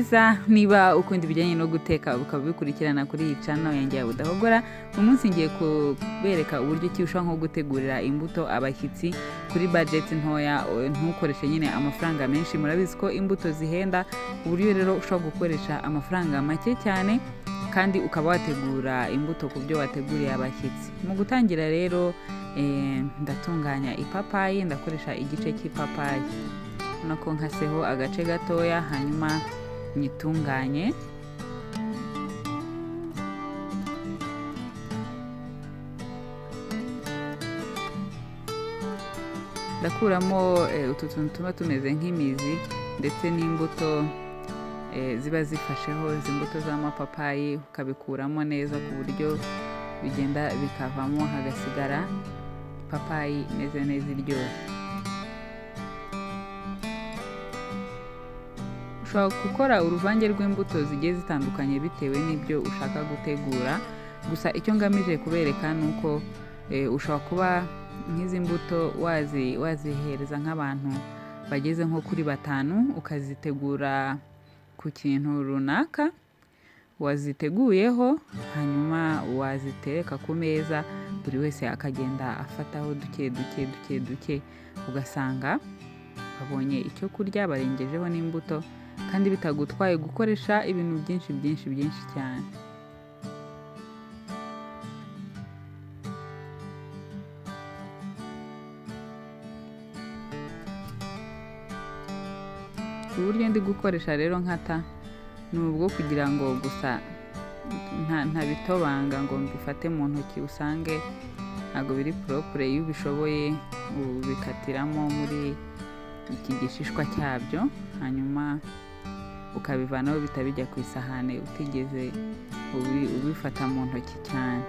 neza. Niba ukunda ibijyanye no guteka ukaba ubikurikirana kuri iyi channel yanjye ya Budahogora, uyu munsi ngiye kubereka uburyo ki ushobora nko gutegurira imbuto abashyitsi kuri budget ntoya, ntukoreshe nyine amafaranga menshi. Murabizi ko imbuto zihenda, uburyo rero ushobora gukoresha amafaranga make cyane kandi ukaba wategura imbuto ku byo wateguriye abashyitsi. Mu gutangira rero ndatunganya ipapayi, ndakoresha igice cy'ipapayi. Urabona ko nkaseho agace gatoya, hanyuma nyitunganye. Ndakuramo utu tuntu tuba tumeze nk'imizi ndetse n'imbuto ziba zifasheho, izi mbuto z'amapapayi ukabikuramo neza ku buryo bigenda bikavamo hagasigara ipapayi imeze neza iryoshye. Ushobora gukora uruvange rw'imbuto zigiye zitandukanye bitewe n'ibyo ushaka gutegura, gusa icyo ngamije kubereka ni uko ushobora kuba nk'izi mbuto wazihereza nk'abantu bageze nko kuri 5, ukazitegura ku kintu runaka waziteguyeho, hanyuma wazitereka ku meza buri wese akagenda afataho duke duke duke duke, ugasanga babonye icyo kurya barengejeho n'imbuto, kandi bitagutwaye gukoresha ibintu byinshi byinshi byinshi cyane. Uburyo ndi gukoresha rero nkata ni ubwo kugira ngo gusa ntabitobanga ngo mbifate mu ntoki usange ntabwo biri propre. Iyo ubishoboye ubikatiramo muri iki gishishwa cyabyo, hanyuma ukabivanaho bitabijya ku isahane utigeze ubifata mu ntoki cyane.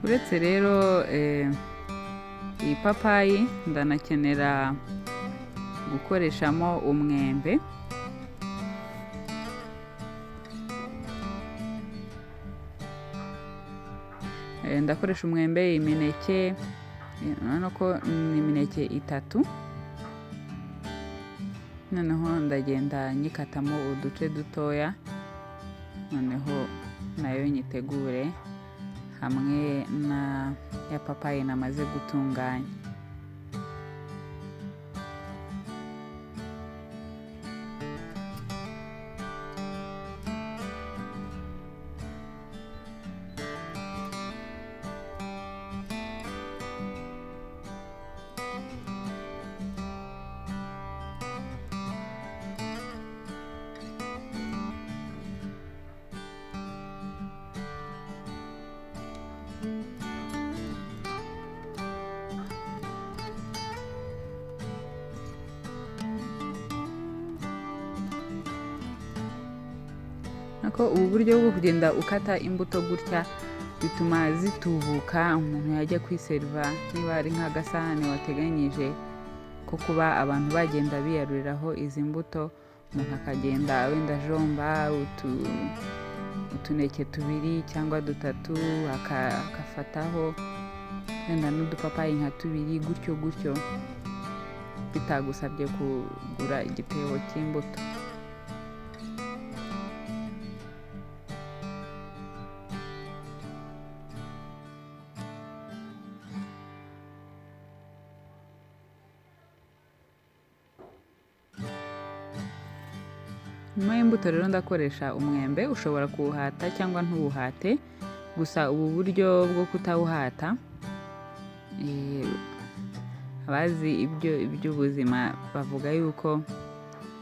Uretse rero iyi papayi ndanakenera gukoreshamo umwembe. Ndakoresha umwembe, imineke, urabona ko ni imineke 3. Noneho ndagenda nyikatamo uduce dutoya, noneho nayo nyitegure hamwe na ya papayi namaze gutunganya. Ko ubu buryo bwo kugenda ukata imbuto gutya bituma zitubuka, umuntu yajya kwiseriva niba ari nk'agasahane wateganyije ko kuba abantu bagenda biyaruriraho izi mbuto, umuntu akagenda wenda ajomba utuneke 2 cyangwa 3, akafataho wenda n'udupapayi nka 2 gutyo gutyo, bitagusabye kugura igitebo cy'imbuto. Nyuma y'imbuto rero ndakoresha umwembe, ushobora kuwuhata cyangwa ntuwuhate, gusa ubu buryo bwo kutawuhata abazi iby'ubuzima bavuga yuko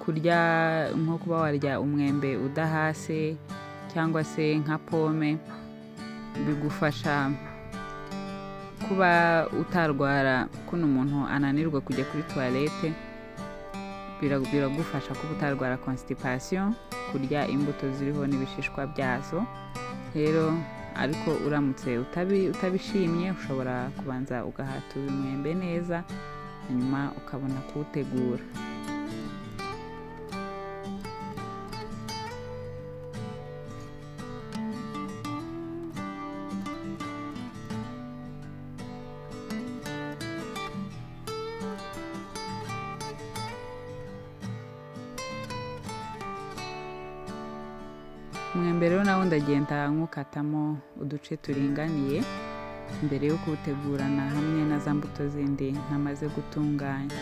kurya nko kuba warya umwembe udahase cyangwa se nka pome bigufasha kuba utarwara kuno umuntu ananirwa kujya kuri toilette, biragufasha kuba utarwara constipation, kurya imbuto ziriho n'ibishishwa byazo. Rero Ariko uramutse utabishimye ushobora kubanza ugahata umwembe neza, hanyuma ukabona kuwutegura. Umwembe rero nawo ndagenda nywukatamo uduce turinganiye mbere yo kuwutegurana hamwe na za mbuto zindi namaze gutunganya.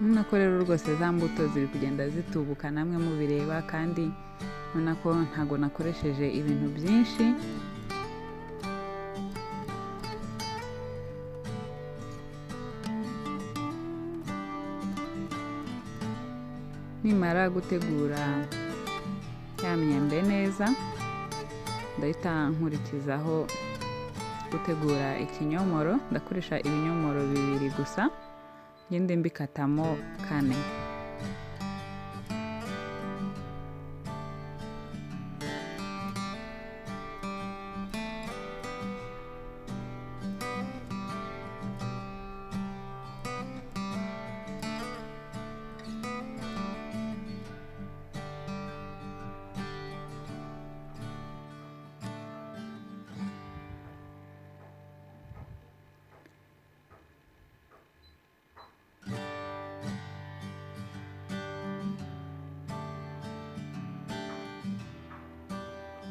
Urabona ko rero rwose za mbuto ziri kugenda zitubuka namwe mubireba, kandi urabona ko ntago nakoresheje ibintu byinshi. Nimara gutegura ya myembe neza, ndahita nkurikizaho gutegura ikinyomoro. Ndakoresha ibinyomoro 2 gusa, ngende mbikatamo 4.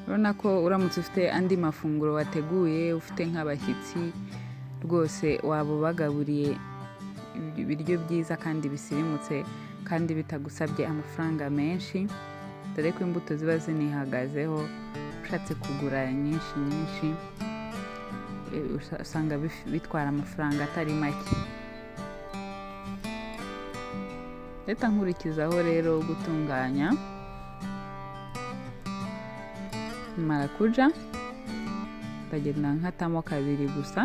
Urabona ko uramutse ufite andi mafunguro wateguye, ufite nk'abashyitsi, rwose waba ubagaburiye ibiryo byiza kandi bisirimutse kandi bitagusabye amafaranga menshi, dore ko imbuto ziba zinihagazeho. Ushatse kugura nyinshi nyinshi usanga bitwara amafaranga atari make. Reka nkurikizaho rero gutunganya marakuja, ndagenda nkatamo 2 gusa,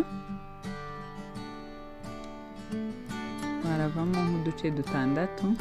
haravamo nk'uduce 6.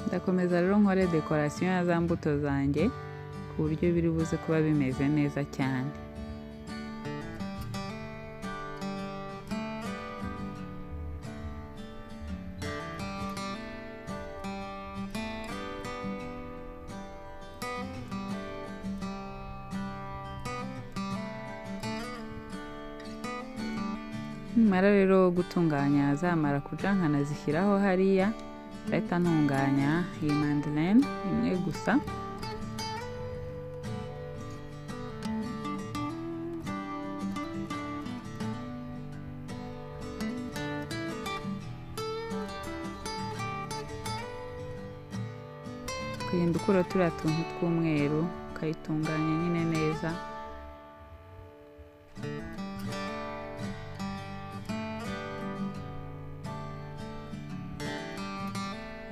Ndakomeza rero nkore decoration ya za mbuto zanjye ku buryo biri buze kuba bimeze neza cyane. Nimara rero gutunganya za marakuja nkanazishyiraho hariya, ndahita ntunganya iyi manderine imwe gusa. Ukagenda ukura turiya tuntu tw'umweru ukayitunganya nyine neza.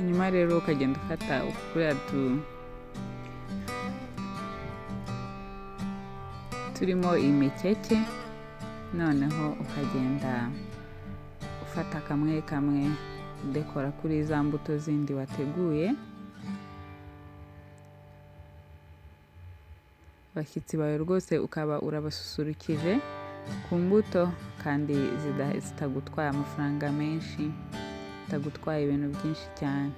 Hanyuma rero ukagenda ufata kuriya turimo imikeke, noneho ukagenda ufata kamwe kamwe udekora kuri za mbuto zindi wateguye. Abashyitsi bawe rwose ukaba urabasusurukije ku mbuto kandi zitagutwaye amafaranga menshi, zitagutwaye ibintu byinshi cyane.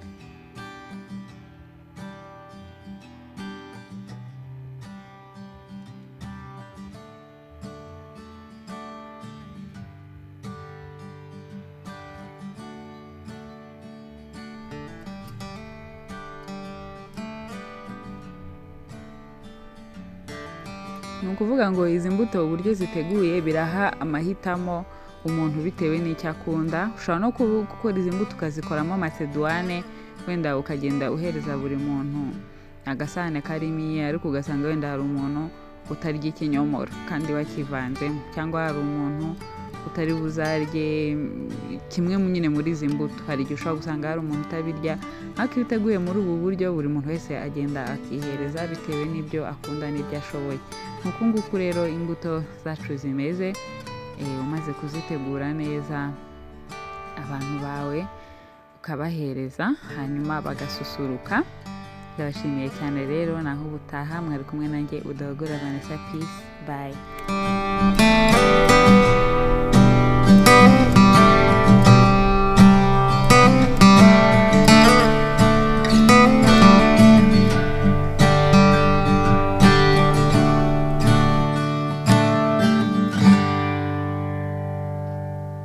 Ni ukuvuga ngo izi mbuto uburyo ziteguye biraha amahitamo umuntu bitewe n'icyo akunda. Ushobora no gukora izi mbuto ukazikoramo macédoine, wenda ukagenda uhereza buri muntu agasahane karimo iye, ariko ugasanga wenda hari umuntu utarya ikinyomoro kandi wakivanzemo, cyangwa hari umuntu utari buzarye kimwe nyine muri izi mbuto. Hari igihe ushobora gusanga hari umuntu utabirya, ariko iyo uteguye muri ubu buryo buri muntu wese agenda akihereza bitewe n'ibyo akunda n'ibyo ashoboye. Nk'uku nguku rero imbuto zacu zimeze, umaze kuzitegura neza abantu bawe ukabahereza, hanyuma bagasusuruka. Ndabashimiye cyane rero, naho ubutaha mwari kumwe nanjye Udahogora Vanessa. Peace, bye.